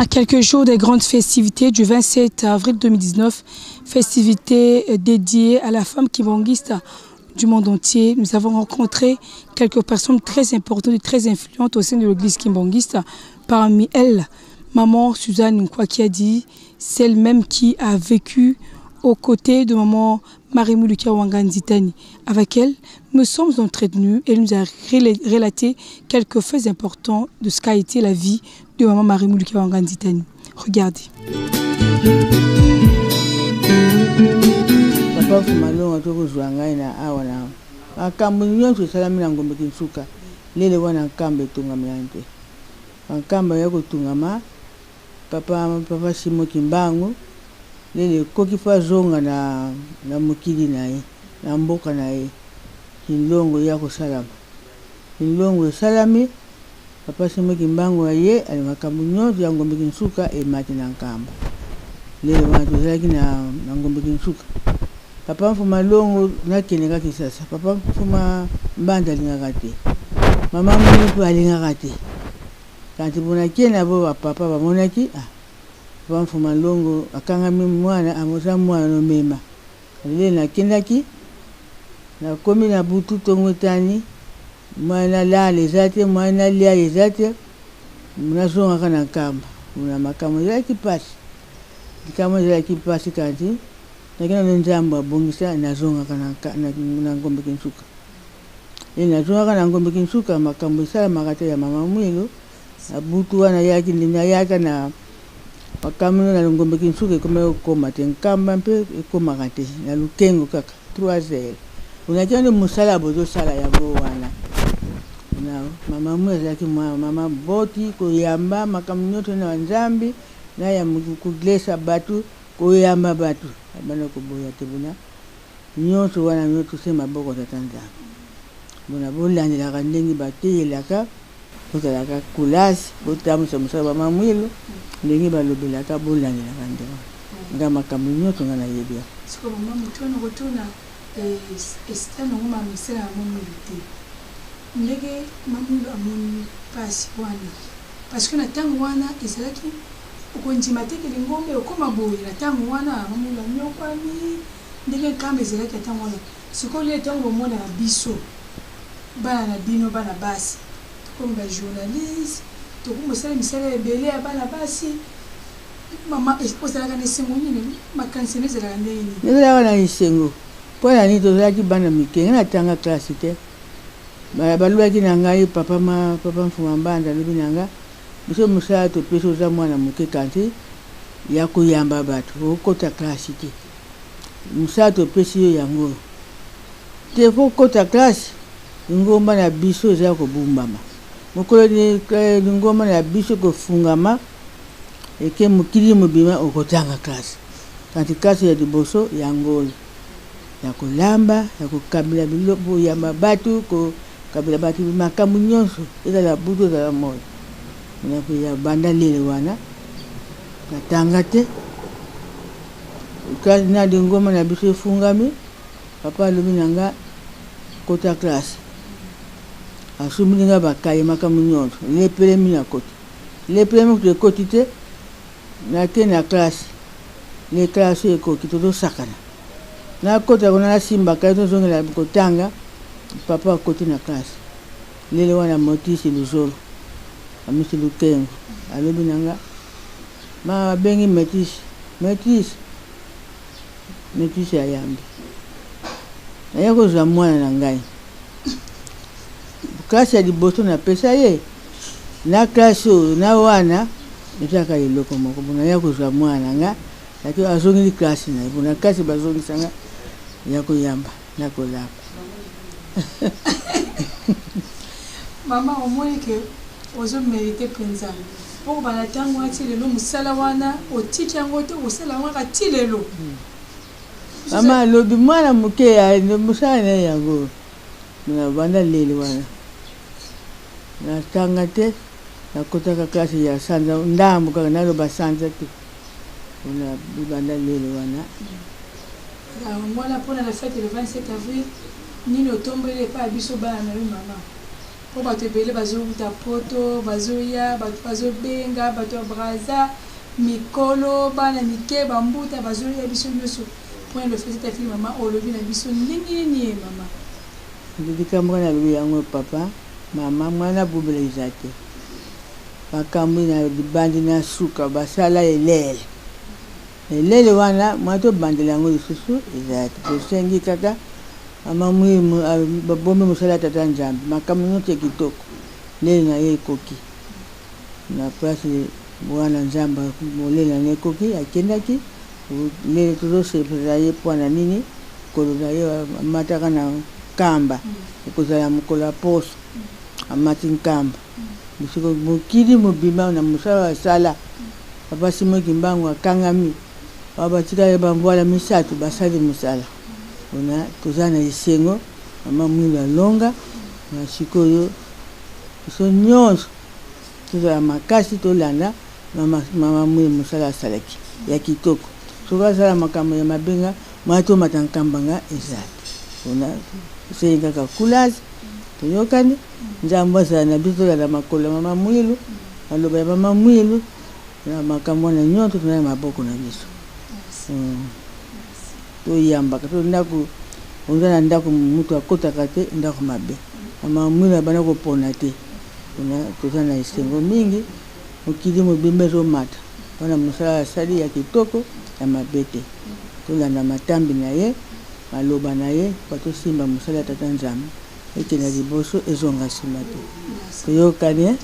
À quelques jours des grandes festivités du 27 avril 2019, festivités dédiées à la femme kimbanguiste du monde entier, nous avons rencontré quelques personnes très importantes et très influentes au sein de l'église kimbanguiste. Parmi elles, maman Suzanne Nkwakiadi, celle même qui a vécu aux côtés de maman Marie Mulukia Wanga Nzitani. Avec elle, nous sommes entretenus et elle nous a relaté quelques faits importants de ce qu'a été la vie de maman Marie Mulukia Wanga Nzitani. Regardez. Papa Fumalonga tokozwa ngai na awa na makambo nyonso esalami na Ngombe Kinsuka lele wana nkamba etongamela te nkamba ya kotongama papa papa Simo Kimbangu lele ekoki fo azonga na, na mokili na ye na mboka na ye Kinlongo ya kosalama Kinlongo esalami papa Simo Kimbangu aye ali makambo nyonso ya Ngombe Kinsuka emati na nkamba lele wana tozalaki na, na Ngombe Kinsuka. Papa Mfuma Longo nakendeka Kisasa, papa Mfuma Mbanda alingaka te, mama Munu mpe alingaka te. Kanti bonakie na bo bapapa bamonaki ah, papa Mfuma Longo akangami mwana amosa mwana nomema lele nakendaki nakomi na butu tongo etani mwana nalala eza te mwana nalia eza te nazongaka na nkamba na makambo ezalaki mpasi likambo ezalaki mpasi kanti nakenda nde nzambe abongisa nazongaka na, na, na Ngombe Kinsuka e nazongaka na Ngombe Kinsuka makambo esalamaka te ya mama Mwilu na butu wana yaki nayaka na makambo na Ngombe Kinsuka ekomaki kokoma te nkamba mpe ekomaka te na lukengo kaka 3 heures onaki nde mosala bozosala yango wana na mama Mwilu azalaki mwa mama boti koyamba makambo nyonso na nzambe na ya koglesa bato koyamba bato abanda koboya te bona nyonso wana nyonso se maboko tata nzambe bona bolandelaka ndenge bateyelaka bozalaka kulasi botambwisa mosala bama Mwilu ndenge balobelaka bolandelaka nde wana nga makambo nyonso nga nayebi yango. Sikoyo mama moto wana okotuna esita nango ma misala ya Mamwilu te ndenge Mamwilu amoni mpasi wana parce que na ntango wana ezalaki okondima te ke lingomba ekokoma boye na ntango wana Mamwilu anyokwami ndenge nkamba ezalaki ya ntango wana. Sikoyo lelo ntango bomonaka biso bana na bino bana basi tokomi ba journaliste tokomi kosala misala ebele ya bana basi mama ozalaka na esengo nini makanisi no ezalaka ndenge nini? Ezalaka na esengo mpo na nini tozalaki bana mike ngai natanga klase te balobaki na ngai papa ma papa Mfuma Mbanda alobi na nga biso mosala topesi oza mwana moke kanti ya koyamba bato okota klase te mosala topesi yo yango te kokota klase lingomba na biso eza kobumbama mokolo lingomba na biso kofungama eke mokili mobima okotanga klase kanti klase ya liboso yango oyo ya kolamba ya kokabela biloko koyamba bato kokabela bato makambo nyonso ezala butu ezala moi ya banda lele wana natanga te na lingomba na biso efungami papa alobi na nga kota klase asumbili nga bakaye makambo nyonso lepelemi na koti lepelemi kutu ekoti te nake na klase le klase ekoki tozosakana nakota kuna nasimbaka ye tozongela kotanga papa akoti na klase lele wana motisi luzolo amisi lukengo alobi na nga ma abengi metisi metisi metisi ayambi naye kozwa mwana na ngai klase ya liboso napesa ye na klase oyo na wana ezalaka eloko moko bona ya kozwa mwana na nga yaki azongeli klase na ye bona klase bazongisa nga ya koyamba na kolamba. Mama omoni ke ozo merite mpenza mpo kobanda ntango wana ti lelo mosala wana otiki yango te okosala yango kaka ti lelo. Mama alobi mwana moke ya mosala na ye yango na banda lelo wana natanga te nakotaka klase ya sanza ndambo kaka naloba sanza te mpona bibanda lelo wana. Yango wana mpona la fete le 27 avril nini otombeli epai ya biso bana na yo mama? Mpo bato ebele bazowuta poto, bazoya, bato bazobenga, bato ya Brazza, mikolo, bana mike, bambuta bazoya biso nyonso. Mpo na le 27 avril mama olobi na biso ndenge nini ye mama? Likambo kaka nalobi yango papa, mama, mwana abubela eza te. Makambo na libandi na suka basala elele. Elele wana mwa tobandela yango lisusu eza te. Tosengi kaka mama Mwimu babombi mosala ya tata Nzambe. Makambo nyonso ya kitoko lele na ye ekoki na place wana Nzambe molele na ye ekoki akendaki lele tozosepela ye mpo na nini mokolo na ye amataka na nkamba ekozala mokolo ya poso amati nkamba bisiko mokili mobimba na mosala asala papa Simon Kimbangu akangami ba batikali bambwala misato basali mosala mpona toza na esengo mama Mwilu alonga na sikoyo biso nyonso tozala makasi tolanda mama Mwilu mosala asalaki ya kitoko soki asala makambo ya mabenga mwa tomata nkamba nga eza te mpona tosengi kaka courage toyokani Nzambe azala na biso tolanda makolo ya mama Mwilu maloba ya mama Mwilu na makambo wana nyonso toza na maboko na biso. Toyambaka to ndako oza na ndako moto akotaka te ndako mabe mama Mwilu abanda kopona te toza na esengo mingi mokili mobimba ezomata mpona mosala asali ya kitoko ya mabe te tolanda matambi na ye maloba na ye mpo tosimba mosala ya tata Nzambe ekenda liboso ezonga nsima te toyokani.